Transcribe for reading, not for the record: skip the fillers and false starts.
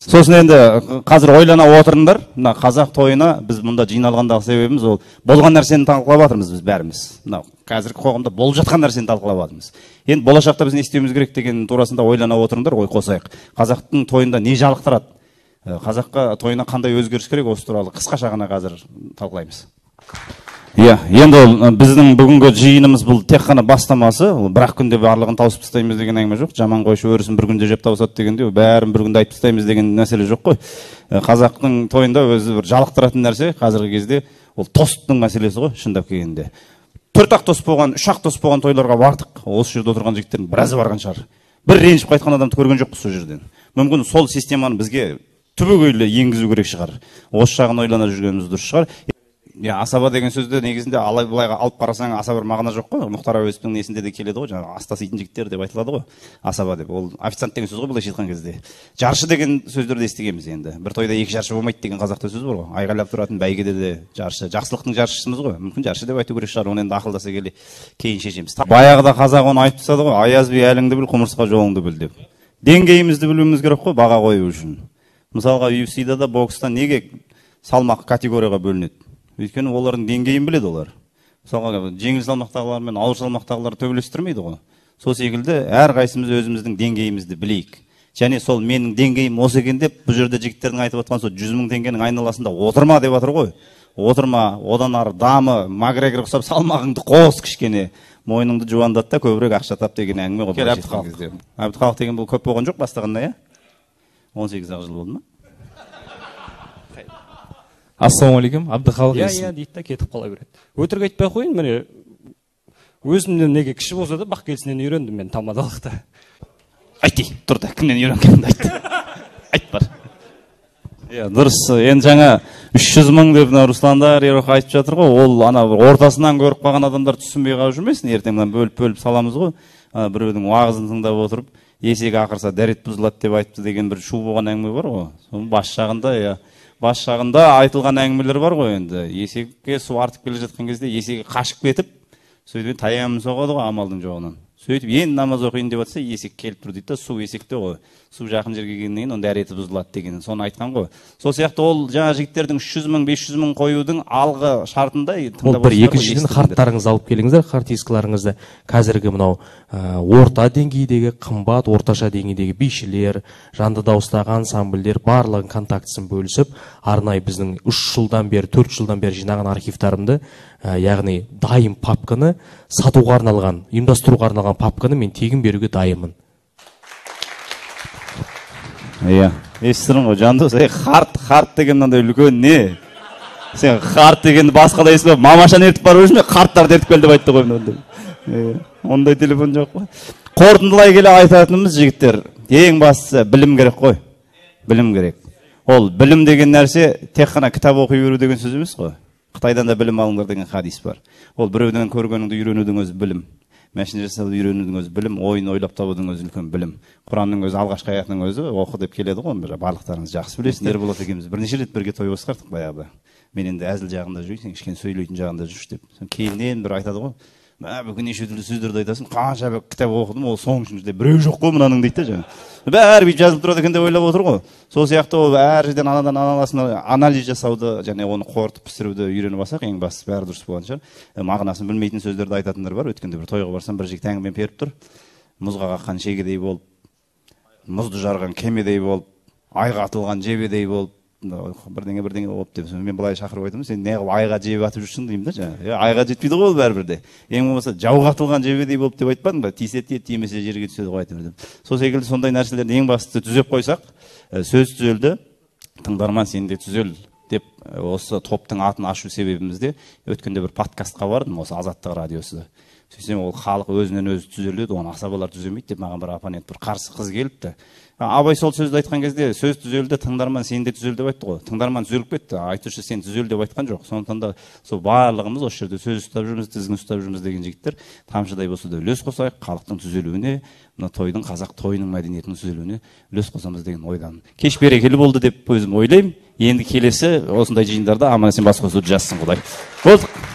Сосын енді қазір ойлана отырыңдар, мына қазақ тойына біз мұнда жиналғандағы себебіміз ол болған нәрсені талқылап жатырмыз біз бәріміз. Мынау қазіргі қоғамда болып жатқан нәрсені талқылап жатырмыз. Енді болашақта біз не істеуіміз керек деген турасында ойлана отырыңдар, ой қосайық. Қазақтың тойында не жалықтырады? Қазаққа тойына қандай өзгеріс керек, осы туралы қысқаша ғана қазір талқылаймыз. Иә, енді ол біздің бүгінгі жиынымыз бұл тек қана бастамасы, ол бір ақ күнде барлығын тауысып тастаймыз деген әңгіме жоқ. Жаман қойшы өрісін бір күнде жеп тауысады дегенде, бәрін бір күнде айтып тастаймыз деген мәселе жоқ қой. Қазақтың тойында өзі бір жалықтыратын нәрсе қазіргі кезде ол тосттың мәселесі ғой, шындап келгенде. 4-ақ тост болған, 3-ақ тост болған тойларға бардық. Осы жерде отырған жігіттердің біразы барған шығар. Бір ренжіп қайтқан адамды көрген жоқпыз сол жерден. Мүмкін сол системаны бізге түбегейлі енгізу керек шығар. Осы жағын ойлана жүргеніміз дұрыс шығар. Я, асаба деген сөзді негізінде алай былайға алып қарасаң аса бір мағына жоқ қой. Мұхтар Әуезовтің несінде де келеді ғой, жаңағы ас таситын жігіттер деп айтылады ғой, асаба деп. Ол официант деген сөз ғой былайша айтқан кезде. Жаршы деген сөздерді естігенбіз енді. Бір тойда екі жаршы болмайды деген қазақта сөз бар ғой. Айғайлап тұратын бәйгеде де жаршы, жақсылықтың жаршысымыз ғой. Мүмкін жаршы деп айту керек шығар, оны енді ақылдаса келе кейін шешеміз. Баяғыда қазақ оны айтып тастады ғой, аяз би әліңді біл, құмырсқа жолыңды біл деп. Деңгейімізді білуіміз керек қой баға қою үшін. Мысалға UFC-да да бокста неге салмақ категорияға бөлінеді? Өйткені олардың деңгейін біледі олар. Мысалға жеңіл салмақтағылар мен ауыр салмақтағылар төбелестірмейді ғой. Сол секілді әрқайсымыз өзіміздің деңгейімізді білейік. Және сол менің деңгейім осы екен деп бұл жерде жігіттердің айтып отқан сол 100 мың теңгенің айналасында отырма деп жатыр ғой. Отырма, одан ары дамы, Макгрегор ұқсап салмағыңды қос кішкене, мойныңды жуандат та көбірек ақша тап деген әңгіме ғой. Әбдіхалық. Әбдіхалық деген бұл көп болған жоқ бастағанда, иә? 18 жыл болды ма? Ассалаумағалейкум, Әбдіхалық. Иә, иә дейді да кетіп қала береді. Өтірік айтпай қояйын, міне өзімнен неге кіші болса да Бақкелсіннен үйрендім мен тамадалықты. Айт, тұр да, кімнен үйренгеніңді айт. Айт бар. Иә, дұрыс. Енді жаңа 300 мың деп мына Русландар Ероқа айтып жатыр ғой, ол ана ортасынан көріп қалған адамдар түсінбей қалып жүрмесін, ертең мына бөліп-бөліп саламыз ғой. Ана біреудің уағызын тыңдап отырып, есек ақырса дәрет бұзылады деп айтты деген бір шу болған әңгіме бар ғой. Соның бас жағында, иә, бас жағында айтылған әңгімелер бар ғой енді. Есекке су артып келе жатқан кезде есегі қашып кетіп, сөйтіп таямын соғады ғой амалдың жоғынан. Сөйтіп енді намаз оқиын деп жатса, есек келіп тұр дейді да, су есекте ғой. Су жақын жерге келгеннен кейін оның дәреті бұзылады деген, соны айтқан ғой. Сол сияқты ол жаңа жігіттердің 300 мың, 500 мың қоюдың алғы шартында ол бір екіншіден харттарыңызды алып келіңіздер, хард дискілеріңізді. Қазіргі мынау орта деңгейдегі қымбат, орташа деңгейдегі бишілер, жанды дауыстағы ансамбльдер барлығын контактісін бөлісіп, арнайы біздің 3 жылдан бері, 4 жылдан бері жинаған архивтарымды, яғни дайын папканы сатуға арналған, ұйымдастыруға арналған папканы мен тегін беруге дайынмын. Иә, естірің ғой, Жандос, харт деген мынандай үлкен не? Сен харт дегенді басқа да естіп, мамашаны ертіп барып жүрме, қарттарды ертіп кел деп айтты ғой мынандай. Ондай телефон жоқ қой. Қорытындылай келе айтатынымыз жігіттер, ең бастысы білім керек қой. Білім керек. Ол білім деген нәрсе тек қана кітап оқи беру деген сөз емес қой. Қытайдан да білім алыңдар деген хадис бар. Ол біреуден көргеніңді үйренудің өзі білім. Мәшине жасауды үйренудің өзі білім, ойын ойлап табудың өзі үлкен білім. Құранның өзі алғашқы аятының өзі оқы деп келеді ғой, барлықтарыңыз жақсы білесіздер. Ерболат екеуміз бірнеше рет бірге той басқардық баяғыда. Мен енді әзіл жағында жүрейін, сен кішкене сөйлейтін жағында жүрші деп. Сосын кейіннен бір айтады ғой, мә, бүгін неше түрлі сөздерді айтасың, қанша бір кітап оқыдым, ол соның ішінде біреу жоқ қой мынаның дейді де жаңа. Бәрі бүйтіп жазылып тұрады екен деп ойлап отыр ғой. Сол сияқты ол әр жерден анадан аналасына анализ жасауды және оны қорытып пісіруді үйреніп алсақ, ең бастысы бәрі дұрыс болған шығар. Мағынасын білмейтін сөздерді айтатындар бар. Өткенде бір тойға барсам, бір жігіт әңгіме беріп тұр. Мұзға қаққан шегедей болып, мұзды жарған кемедей болып, айға атылған жебедей болып, бірдеңе бірдеңе болып деп. Мен былай шақырып айтамын, сен неғып айға жебе атып жүрсің деймін да жаңа. Айға жетпейді ғой ол бәрібір де. Ең болмаса жауға атылған жебедей болып деп айтпадың ба? Тисе тиеді, тимесе жерге түседі ғой айтып деп. Сол секілді сондай нәрселерді ең бастысы түзеп қойсақ, сөз түзелді, тыңдарман сен де түзел деп осы топтың атын ашу себебіміз де, өткенде бір подкастқа бардым, осы Азаттық радиосы. Сөйтсем ол халық өзінен өзі түзеледі, оны асабалар түземейді деп маған бір оппонент, бір қарсы қыз келіпті. Абай сол сөзді айтқан кезде, сөз түзелді, тыңдарман сен де түзел деп айтты ғой. Тыңдарман түзеліп кетті, айтушы сен түзел деп айтқан жоқ. Сондықтан да сол барлығымыз осы жерде сөз ұстап жүрміз, тізгін ұстап жүрміз деген жігіттер, тамшыдай болса да үлес қосайық, халықтың түзелуіне, мына тойдың, қазақ тойының мәдениетінің түзелуіне үлес қосамыз деген ойдамын. Кеш берекелі болды деп өзім ойлаймын. Енді келесі осындай жиындарда аман есен бас қосуды жазсын Құдай. Болдық.